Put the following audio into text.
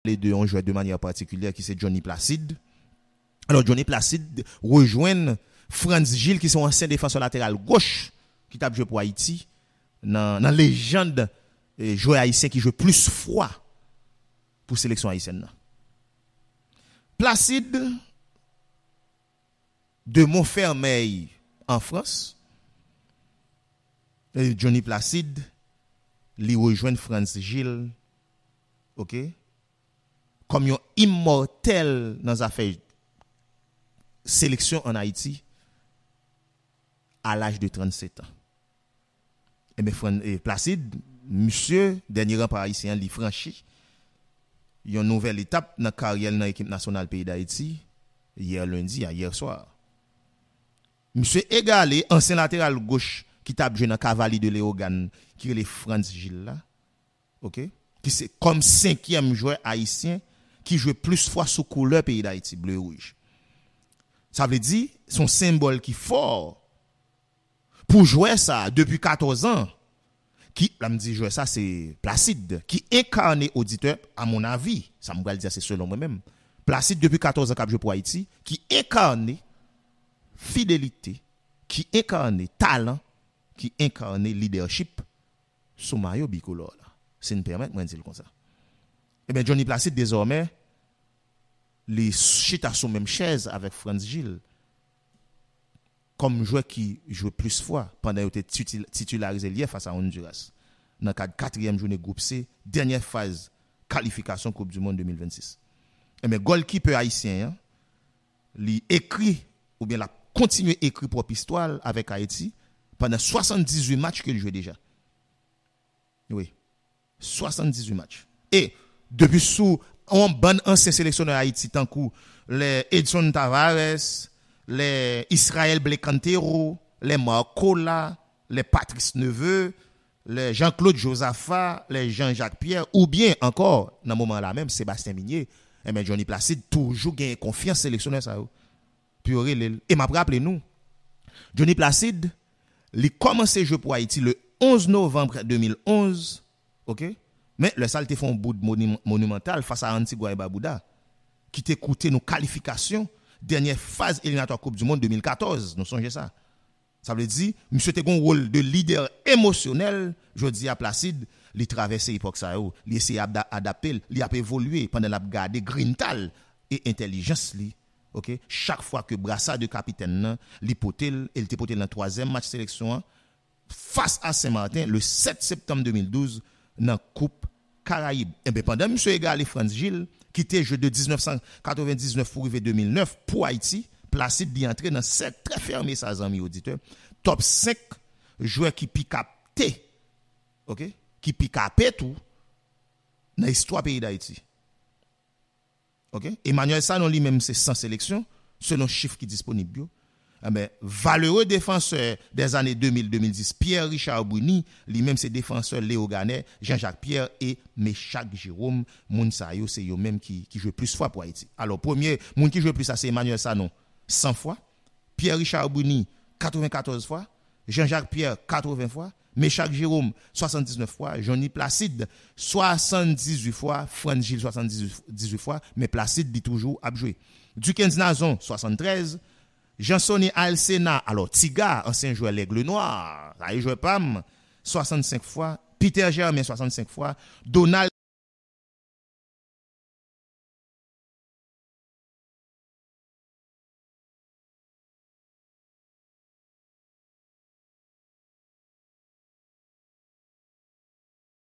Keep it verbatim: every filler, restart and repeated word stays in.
pale de yon jwè de manyè patikilyè ki se Johnny Placide. Alò, Johnny Placide rejwenn Frantz Gilles, ki se yon ansyen defansè lateral goch ki t ap jwe pou Ayiti nan, nan lejann, eh, jwè ayisyen ki jwe plis fwa pou seleksyon ayisyèn nan. Placide de Montfermeil an Frans, eh, Johnny Placide, li rejwenn Frantz Gilles, ok, kòm yon imòtèl nan zafè seleksyon ann Ayiti a laj de trannsetan. Ebyen, Fran-, eh, Placide, misye, dènye ranpa ayisyen an, li franchi yon nouvèl etap nan karyè l nan ekip nasyonal peyi Dayiti, yè lendi a, yè swa. Misye egale ansyen lateral goch ki t ap jwe nan Cavaliers de Léogâne, ki rele Frantz Gilles la, ok? Ki se kòm senkyèm jwè ayisyen ki jwe plis fwa sou koulè peyi Dayiti, ble e wouj. Sa vle di, se yon senbòl ki fò pou jwè sa a, depi katòz an, ki, la m di jwè sa, se Placide, ki enkane, oditè, a mon avi, sa m pral di a, se selon mwen menm. Placide, depi katòz an k ap jwe pou Ayiti, ki enkane fidelite, ki enkane talan, ki enkane lidèchip sou mayo bikolò la. Si n pèmèt mwen di l konsa. Ebyen, Johnny Placide, dezòmè, li chita sou menm chèz avèk Frantz Gilles kòm jwè ki jwe plis fwa pandan yo te titil-, titilarize l yè fas a Honduras nan kad katriyèm jounen gwoup C, dènyè faz kalifikasyon Koup di Mond de mil vennsis. Ebyen, gòlkipè ayisyen an, li ekri, oubyen l ap kontinye ekri pwòp istwa l avèk Ayiti pandan swasanndizuit match ke l jwe deja. Wi. Swasanndizuit match. E depi sou yon bann ansyen seleksyonè Ayiti, tankou lè Edson Tavares, lè Israel Blé Cantero, lè Marc Colas, lè Patrice Neveu, lè Jean-Claude Josaphat, lè Jean-Jacques Pierre, oubyen ankò, nan moman la menm, Sébastien Migné, enben, Johnny Placide toujou genyen konfyans seleksyonè sa yo pou yo rele l. E m ap raple nou, Johnny Placide, li kòmanse jwe pou Ayiti le onz novanm de mil onz, ok? Men lè sa, li te fè yon boud moni-, monimantal fas a Antigua e Barbuda, ki te koute nou kalifikasyon dènyè faz eliminatwa Koup di Mond de mil katòz. Nou sonje sa. Sa vle di, misye te gen yon wòl de lidè emosyonèl. Jodi a, Placide, li travèse epòk sa yo. Li eseye abda-, adapte l. Li ap evolye pandan l ap gade grinta l e entèlijans li. Ok? Chak fwa ke brasa de kapitèn nan, li pote l, e li te pote l nan twazyèm match seleksyon an, fas a Sen Maten, le sèt septanm de mil douz, nan Koup Karayib. Enben, pandan misye egale Frantz Gilles, ki te jwe de diznèf san katrevendiznèf pou rive de mil nèf pou Ayiti, Placide li antre nan sèk trè fèmen sa, zanmi oditè, top senk jwè ki pi ka pete, ok, ki pi ka pete tou nan istwa peyi Dayiti. Ok? Emmanuel Sanon li menm se san seleksyon, selon chif ki disponib yo. Enben, valeureux défenseur des années deux mille, deux mille dix, Pierre Richard Bruny, li menm se defansè leyoganè, Jean-Jacques Pierre e Meschack Jerome. Moun sa yo, se yo menm ki, ki jwe plis fwa pou Ayiti. Alò, premye moun ki jwe plis la, se Emmanuel Sanon, san fwa. Pierre Richard Bruny, katrevenkatòz fwa. Jean-Jacques Pierre, katreven fwa. Meschack Jerome, swasanndiznèf fwa. Johnny Placide, swasanndizuit fwa. Frantz Gilles, swasanndizuit fwa. Men Placide, li toujou ap jwe. Duckens Nazon, swasanntrèz. Jean Sonny Alcena, alò, Tiga, ansyen jwè Lègle Nwa, sa e jwè pa m, swasannsenk fwa. Peter Germain, swasannsenk fwa. Donald